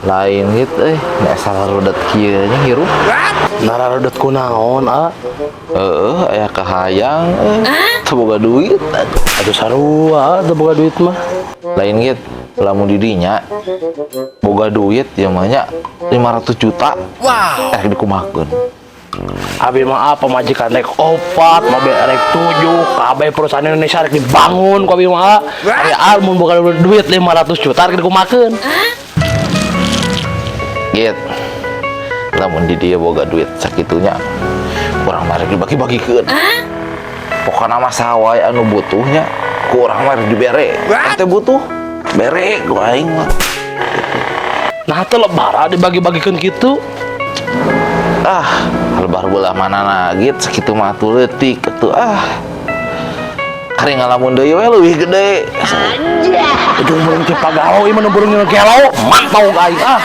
Lain gitu euy, nek salah rudet kieu nya hirup. Nararudet kunaon, ah? Heeh, aya kahayang euy. Teu boga duit atuh. Aduh, sarua teu boga duit mah. Lain gitu, lamun didinya boga duit ya mah nya 500 juta. Wow. Eh, dikumahakeun? Abi mah apa, pamajikan rek opat, mobil rek tujuh, kabeh perusahaan Indonesia rek dibangun ku abi mah. Ari mun boga duit 500 juta rek dikumahakeun? Gitu. Lamun di dia boga duit sakitunya, kurang mah rek dibagi-bagikeun. Pokokna mah saha wae anu butuhnya, kurang mah rek dibere. Ente butuh, bere ku aing mah. Nah, teu lebar dibagi-bagikeun kitu. Ah, lebar belah mana na gitu, sakitu mah atuh leutik atuh ah. Kari ngalamun deui we leuwih gede. Ujung burung ti pagalo, ieu mah nu burung gelo, mantau ka aing ah.